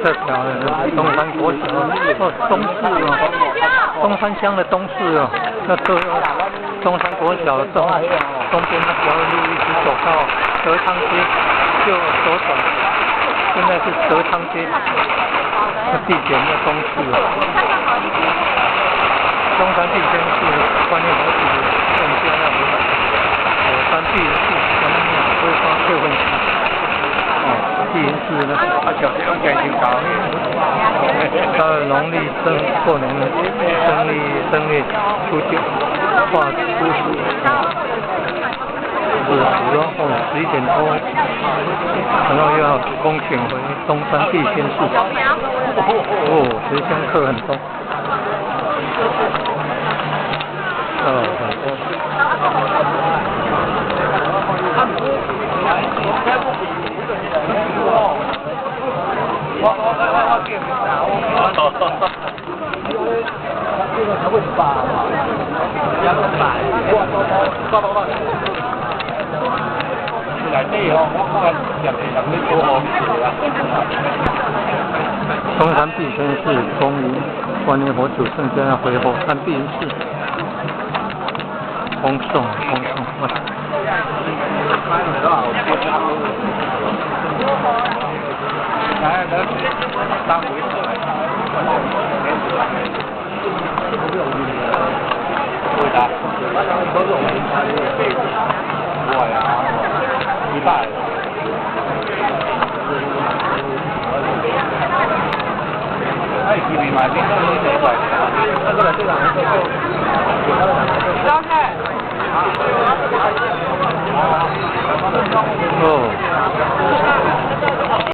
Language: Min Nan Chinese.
這條東山國小哦，東勢哦，東山鄉的東勢哦，那這東山國小的東邊那條路一直走到德昌街，就左轉，現在是德昌街，那地點在東勢哦。東山必先是觀音佛祖聖家那邊，火山碧雲寺，咱們規劃六分寺。哦，碧雲寺呢，啊，小時候計就搞。到了農曆正過年正月正月初九，化初十，子時哦，11點多，然後又要恭請回東山必仙寺。哦，其實香客很多。哦，很多。東山必仙寺恭迎觀音佛祖聖駕回火山碧雲寺，恭送恭送。哦。